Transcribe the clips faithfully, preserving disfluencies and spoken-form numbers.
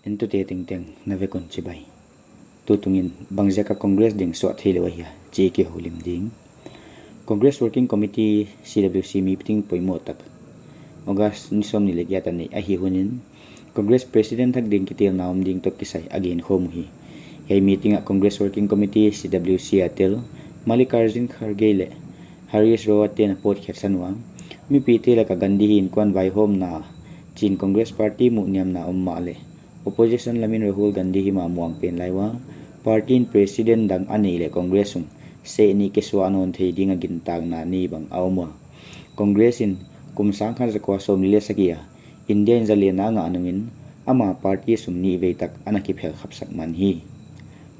Entute tengteng na vek un chibai. Tutungin bangziaka Congress ding suah theilou ahia chih kihoulim ding. Congress Working Committee, C W C meeting poimoh tak August ni sawmnih leh giat a neih ahi hunin, Congress President thak ding kitelna om ding toh kisai a genkhawm uhi. Hiai meeting ah Congress Working Committee, C W C a tel Mallikarjun Kharge leh Harish Rawat te'n a pawtkhiatsan ua, mipite laka Gandhi inkuan vaihawmna chiin Congress party muhniamna om mahleh opposition lamin Rahul Gandhi hi mah muang pen lai ua, party in president dang a neih leh Congress sung seh nih kisuah nawn thei ding a gintakna nei bang a om ua. Congress in kum sangkhat zakua sawmli leh sagih a India in zalenna a ngah nungin, ama party sung nih vei tak ana kiphel khapsak man hi.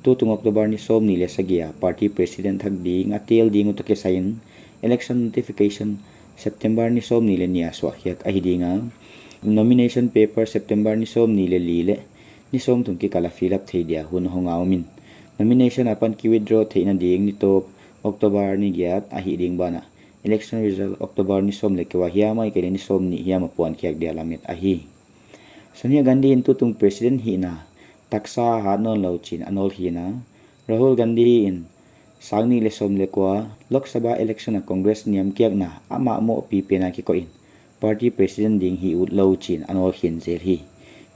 Tutung October ni sawmnih leh sagih a party president thak ding a tel ding uh toh kisai in, election notification September ni sawmnih leh nih a suahkhiak ahi ding a, nomination paper September ni sawmnih leh li leh ni sawmthum kikal a fill up thei dia hun hong a om in, nomination apan ki withdraw theihna ding ni tawp October ni giat ahih ding banah, election result October ni sawm leh kua hiam ahihkeileh ni sawmnih hiam a puankhiak dia lamet ahi. Sonia Gandhi in tutung president hihna taksa hat nawnlou chiin a nawlkhin a, Rahul Gandhi in sangnih leh sawm leh kua Lok Sabha election a Congress niamkiakna amah mohpi pen a kikoih in, party president ding hih utlou chiin a nawlkhin zel hi.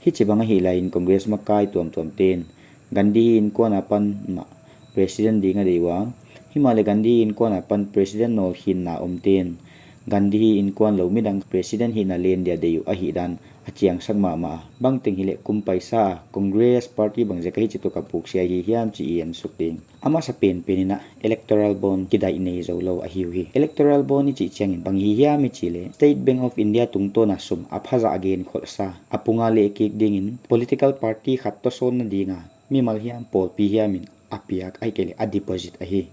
Hichibang ahih lai in Congress makai tuamtuam te'n Gandhi inkuan apan mah president ding a deih ua, himahleh Gandhi inkuan apan president nawlkhinna om te'n Gandhi inkuan lou midang president hihna len dia deih uh ahihdan a chiangsak mahmah a. Bangteng hileh kum paisa a Congress party bangziaka hichituk a puksiat hi hiam chih i en suk ding. A masa penpen in ah electoral bond kidaih nei zoulou ahi uhi. Electoral bond i chih chiangin bang hi hiam i chih leh, State Bank of India tungtawn a sum a phazah a genkholhsa, a pung a leh kik dingin political party khat tohsawnna ding a mimal hiam pawlpi hiam in a piak ahihkeileh a deposit ahi.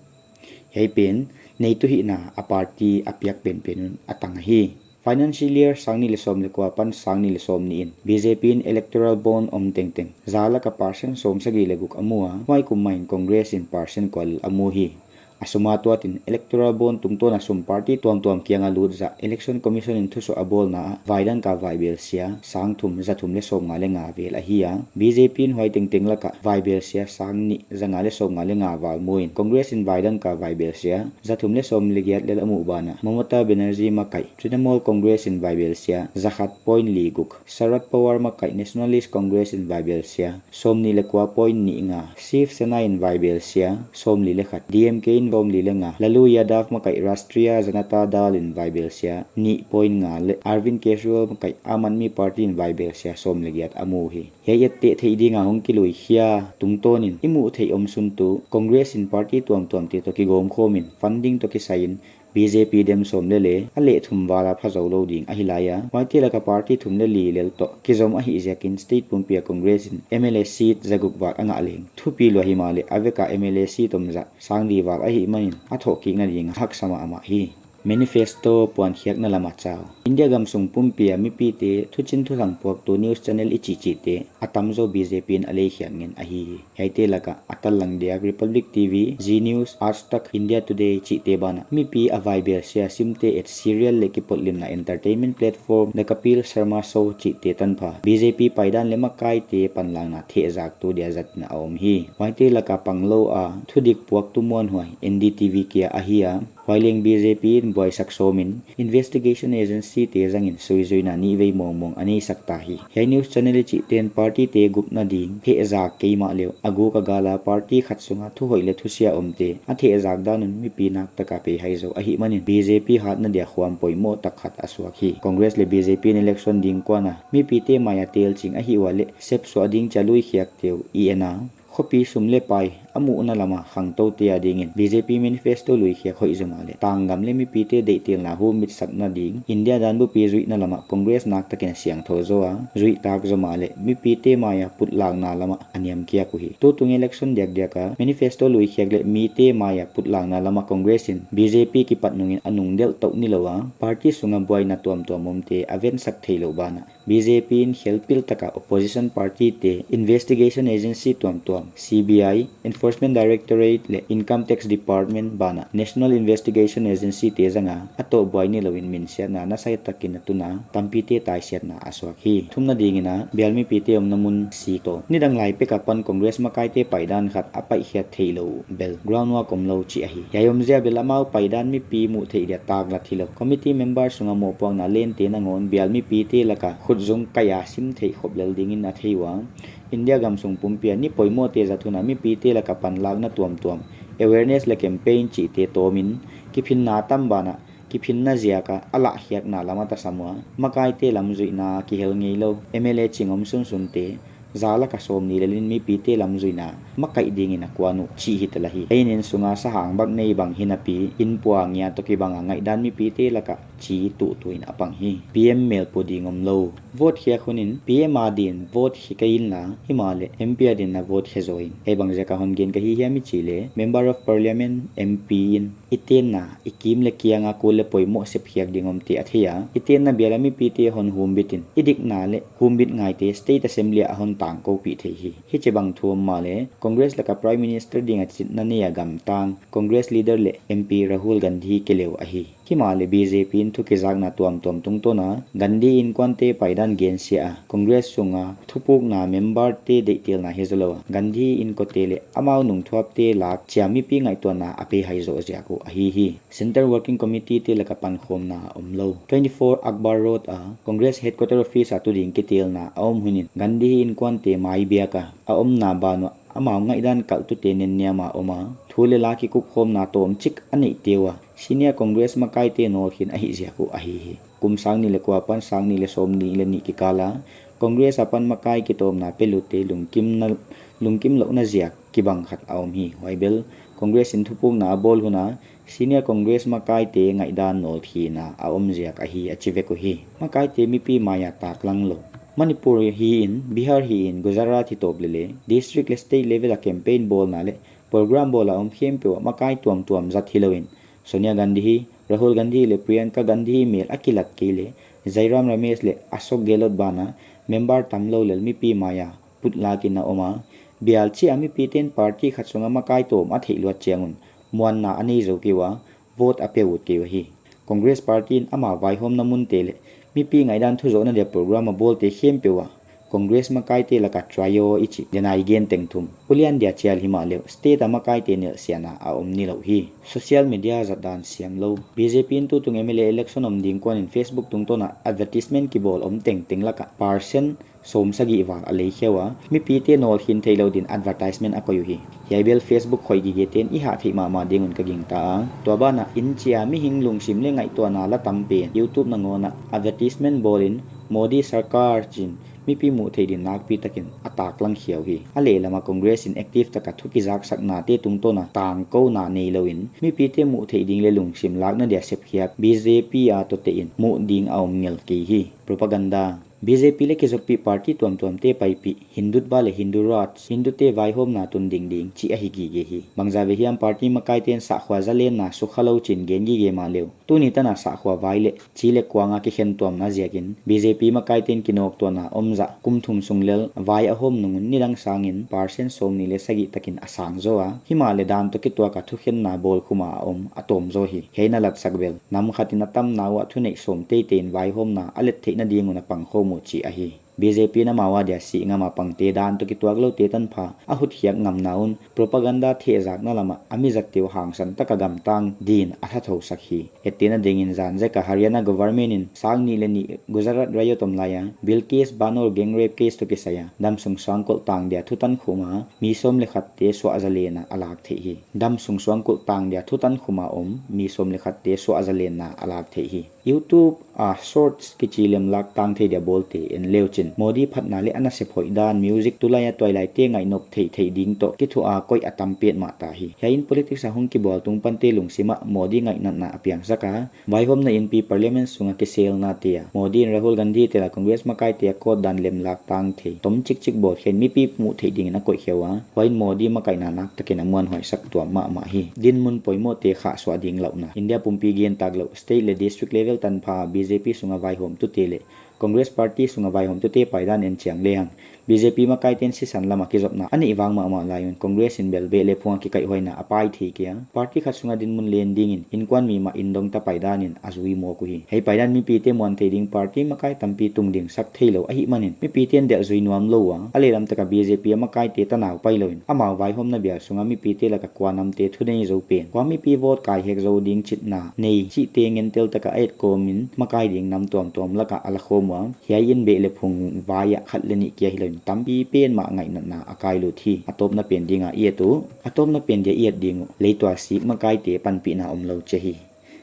Hiai pen neitu hihna a party a piak penpen un a tang ahi. Financial year sangnih leh sawm leh kua apan sangnih leh sawmnih in B J P in electoral bond om tengteng za laka percent sawmsagih leh guk a mu a, huai kum mah in Congress in percent kua lel a mu hi. A sum a tuat in electoral bond tungtawn a sum party tuamtuam kiang a lut zah Election Commission in thusuah a bawlna ah vaidangka vaibelsia sangthum zathum leh sawmnga leh nga vel ahi a, B J P in huai tengteng laka vaibelsia sangnih zanga leh sawmnga leh nga val mu in, Congress in vaidangka vaibelsia zathum leh sawm leh giat lel a muh banah Mamata Banerjee makaih Trinamool Congress in vaibelsia zakhat point li guk, Sharad Pawar makaih Nationalist Congress in vaibelsia sawmnih leh kua point nih nga, Shiv Sena in vaibelsia sawmli leh khat, D M K in sawmli leh nga, Lalu Yadav makaih Rashtriya Janata Dal in vaibelsia nih point nga leh Arvind Kejriwal makaih Aam Aadmi Party in vaibelsia sawm leh giat a mu hi. Hiai etteh theih ding a hong kiluikhia tungtawn in i muh theih omsun tuh Congress in party tuamtuamte toh kigawmkhawm in funding toh kisai in B J P dem sawm leh li a leh thum val a pha zoulou ding ahi lai a, huaite laka party thum leh li lel toh kizom ahih ziakin state pumpi a Congress in M L A seat zaguk val a ngah leng thupi lua himahleh a vek a M L A seat om zah sangli val ahih manin a thohkikna ding a haksa mahmah hi. Manifesto puankhiakna lam a chau. India gamsung pumpi a mipite thuchin thuthang puaktu news channel i chihchihte a tamzaw B J P in a leikhiak ngen ahi hi. Hiaite laka a tallang diak Republic T V, Zee News, Aaj Tak, India Today chihte banah mipi a vaibelsia simte et serial leh kipotlimna entertainment platform The Kapil Sharma Show chihte tanpha B J P paidan leh makaite panlakna thehzaktu dia zat in a om hi. Huaite laka panglou a thudik puaktu muanhuai N D T V kia ahi a, huai leng B J P in buaisak sawm in investigation agency te zangin suizuina nihvei mawngmawng a neisak ta hi. Hiai news channel i chihten party te gupna ding thehzak kei mahleh a guk a gal a party khat sunga thuhoih leh thusia omte a thehzak dan un mipi naktak a pei hai zou ahih manin B J P hatna dia khuam poimoh tak khat a suak hi. Congress leh B J P in election ding kuan a mipite mai a telching ahih ua leh sepsuah ding chia luikhiakte uh i en a, khopi sum leh pai a muhna lam a khangtoute a dingin B J P manifesto luikhiak hoih zaw mahleh tanggam leh mipite deihtelna humbitsakna ding India danbupi zuihna lam ah Congress naktakin a siangthou zaw a, zuih tak zaw mahleh mipite mai a putlakna lam ah a niamkiak uhi. Tutung election diakdiak a manifesto luikhiak leh mite mai a putlakna lam ah Congress in B J P kipat nungin a nungdelh touh nilou a, party sunga buaina tuamtuam omte a vensak theihlouh banah B J P in khelpil taka opposition party te investigation agency tuamtuam, C B I, Enforcement Directorate leh Income Tax Department banah National Investigation Agency te zanga a toh buai nilouin minsiatna nasa takin a tun a, tampite taisiatna a suak hi. Thumna dingin a, bial mipite omna mun sik toh. Nidang lai pek apan Congress makaite paidan khat a paihkhiat theilou bel ground work omlou chih ahi. Hiai omzia bel amau paidan mipi muh theih dia taklat hilou. Committee member sunga mohpuakna lente nangawn bial mipite laka khutzung kaih a sim theih khop lel dingin a thei ua. India gamsung pumpi a ni poimohte zat hun a mipite laka panlakna tuamtuam, awareness leh campaign chihte tawmin, kiphinna tam banah, kiphinna ziaka a lahkhiakna lam a tasam ua, makaite lamzuihna kihel ngeilou, M L A ching om sunsunte, za laka sawmnih lelin mipite lamzuihna makaih dingin a kuan uh chih hi tela hi. Ei inn sunga sahang bak nei bang hinapi, inn pua ngia toh kibanga ngaihdan mipite laka chi tuhtuh in a pang hi. P M mel pu ding omlou. Vote khiak hun in P M adin vote khi kei inla, himahleh M P adin na vote khe zaw in. Ei bang ziaka hon gen ka hi hiam i chih leh, Member of Parliament, M P in i tenna, i kim leh kianga kul leh poimoh sepkhiak ding omte a thei a, i tenna biala mipite hon humbit in, i dikna leh humbit ngaite State Assembly a hon tangkoupih thei hi. Hichibang thu om mahleh, Congress laka Prime Minister dinga chitna neia gamtang, Congress leader leh M P Rahul Gandhi kileu ahi. Himahleh B J P in thu kizakna tuamtuam tungtawna Gandhi innkuante paidan gensia a, Congress sunga thupukna member te deihtelna hi zolou a, Gandhi innkuante leh amau nungthuapte lak chia mipi ngaihtuahna a pe hai zoh ziak uh ahi hi. Central Working Committee te laka pankhawmna omlou. Twenty-four Akbar Road a Congress Headquarter Office a tu ding kitelna a om hun in Gandhi innkuante mai biak a a omna ban uah amau ngaihdan kalhtute nenniam a om a, thu leh la kikupkhawmna tawmchik a neihte ua, senior Congress makaite nawlkhin ahih ziak uh ahi hi. Kum sang nih leh kua apan sang nih leh sawmnih leh nih kikal a Congress apan makai kitawpna pelute lungkimna, lungkimlouhna ziak kibang khat a om hi. Huai bel Congress in thupukna a bawl hun a senior Congress makaite ngaihdan nawlkhinna a om ziak ahi a chi vek uhi. Makaite mipi maia taklang lou. Manipur hi in, Bihar hi in, Gujarat hi tawp leh leh, district leh state level a campaign bawlna leh program bawl a om khempeuh ah makai tuamtuam zat hilouin, Sonia Gandhi, Rahul Gandhi leh Priyanka Gandhi mel a kilat kei leh, Jairam Ramesh leh Ashok Gehlot bana member tamlou lel mipi maia putlakin a om a, bial chih a mipiten party khat sunga makai tawm a theih luat chiang un, muanna a nei zou kei ua, vote a pe ut kei uhi. Congress party in ama vaihawmna munte leh mipi ngaihdan thuzohna dia program a bawlte khempeuh ah Congress makaite laka trio i chih, denai gen teng thum, ulian dia chial himahleh state a makaite nelhsiatna a om nilouh hi. Social media zatdan siamlou. B J P in tutung M L A election om ding kuanin Facebook tungtawna advertisement kibawl om tengteng laka percent sawmsagih val a leikhia ua, mipite nawlkhin theilou din advertisement a koih uhi. Hiai bel Facebook khoih gigeten i hah theih mahmah ding un ka gingta a. Tua bana inn chia mihing lungsim leh ngaihtuahna la tam pen YouTube nangawna advertisement bawlin Modi Sarkar chiin mipi muh theih din nakpi takin a taklang khia uhi. A lehlam a Congress in active taka thu kizaksaknate tungtawna tangkouna neilouin, mipite muh theih ding leh lungsim lakna dia sepkhiak B J P a toh tein muh ding a om ngel kei hi. Propaganda. B J P leh kizoppih party tuamtuamte paipih, Hindutva leh Hindu Raj, Hindute vaihawmna tun ding ding chih ahi gige hi. Bangzah vei hiam party makaiten sahkhua zalenna sukhalou chiin gen gige mahleh, tuni tana sahkhua vai leh chi leh kuanga kikhentuamna ziakin B J P makaiten kinawktuahna om zah kum thum sung lel vai a hawm nung un nidang sangin percent sawmnih leh sagih takin a sang zaw a, himahleh dan toh kituaka thukhenna bawlkhum a om a tawm zaw hi. Hiai na latsak bel nam khatin a tamna uah thuneih sawm teitein vaihawmna a let theihna ding un a pangkhawm uh chih ahi. B J P in amau adia sih ngam a pangte dan toh kituakloute tanpha a hutkhiak ngamna un propaganda thehzakna lama a mi zatte uh hangsan taka gamtang din a thathousak hi. Ettehna dingin zan zeka Haryana government in sang nih leh nih Gujarat riot om laia Bilkis Bano gang rape case toh kisai a damsung suangkulh tang dia thutan khum a mi sawm leh khatte suahzalenna a lak theih hi. Damsung suangkulh tang dia thutan khum a om mi sawm leh khatte suahzalenna a lak theih hi. YouTube a shorts kichi lemlak tang thei dia bawlte en leuchin Modi phatna leh a nasep hoih dan, music, tulai a tuailaite ngaihnop theihtheih ding toh kithuah a koih a tam petmah ta hi. Hiai in politics a hong kibawl tung pante lungsim ah Modi ngaihnatna a piangsak a, vaihawmna inpi parliament sunga kiselnate a Modi in Rahul Gandhi te leh Congress makaite a kawtdan lemlak tang thei tomchikchik bawlkhiain mipi muh theih dingin a koihkhia ua, huai in Modi makaihna naktakin a muanhuaisak tuam mahmah hi. Dinmun poimohte khahsuah ding lauhna. India pumpi gen taklouh state leh district level tanpha B J P sunga vaihawmtute leh Congress party sunga vaihawmtute paidan en chiang lehang, BJP makaite'n sisan lama kizopna a neih vang mahmah lai un Congress in bel beh leh phunga kikaihhuaina a pai thei kei a. Party khat sunga dinmun len dingin inkuan mi mah indongta paidan in a zui mawk uhi. Hiai paidan mipite muan thei ding party makai tampi tungding sak theilou ahihmanin mipite'n delh zui nuam lou ua, a lehlam taka BJP a makaite tanau pailou in amau vaihawmna bial sunga mipite laka kua namte thunei zou pen, kua mipi vote kaihek zou ding chitna nei chihte ngentel taka a etkawm in makai ding nam tuamtuam laka a la khawm ua. Hiai in beh leh phung vai ah khat leh nih kia hilou in tampi pen mah ngaihnatna a kailut hi. A tawpna pen dinga i et uh, a tawpna pen dia i et ding uh, leitual sik makaite panpihna omlou chih hi.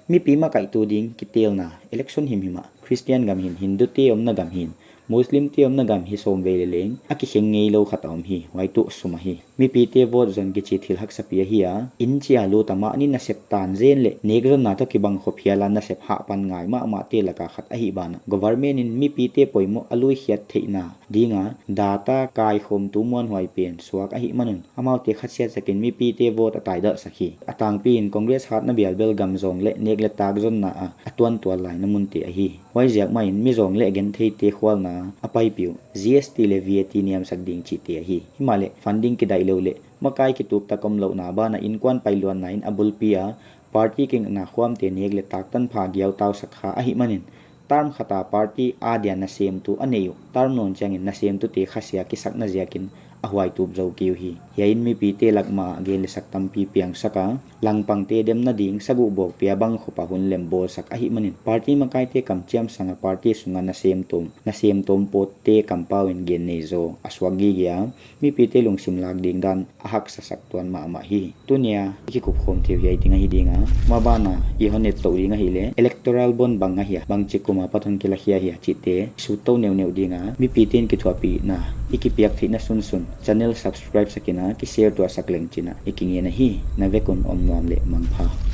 Mipi makaihtu ding kitelna, election himhim ah Christian gam hin, Hindute omna gam hin, Muslimte omna gam hi sawmvei leh leng a kikheng ngeilou khat a om hi. Huai tuh sum ahi. Mipite vote zon kichi thil haksa pi ahi a, inn chia lut a mahni nasep tan zen leh nekzonna toh kibang khop hial a nasep hahpan ngai mahmahte laka khat ahih banah government in mipite poimoh a luikhiat theihna dinga data kaikhawmtu muanhuai pen suak ahihman un amaute khasia sakin mipite vote a taidalhsak hi. A tangpi in Congress hatna bial bel gam zawng leh nek leh tak zonna a a tuantual laina munte ahi. Huaiziak mahin mi zawng leh gentheite khualna a paipih uh GST leh VAT niamsak ding chihte ahi. Himahleh funding kidaih lou leh makai kitup tak omlouhna banah inkuan pailuanna in a bulpi a party kingakna khuamte nek leh tak tanpha giautausak kha ahihmanin term khata party adia nasemtu a neih uh term nawn chiangin nasemtute khasia kisakna ziakin a huaitup zou kei uhi. Hiai in mipite lak mah gen leh sak tampi piangsak a, langpangte demna ding saguh bawkpi a bang khopa hun lem bawlsak ahihmanin party makaite kamchiam sanga party sunga nasem tawm, nasem tawm pawtte kampau in gen nei zaw a suak gige a, mipite lungsim lak ding dan a haksasak tuan mahmah hi. Tunia i kikupkhawm thei uh hiai teng ahi ding a, maban a i hon et touh ding ahihleh electoral bond bang ahia, bangchi kum apat hon kilakhia ahia chihte i sut tou neuhneuh ding a, mipite'n kithuahpihna i kipiak theihna sunsun channel subscribe sakin a kishare tuahsak leng chi'n i kingen ahi. Na vek un omnuam leh mangpha.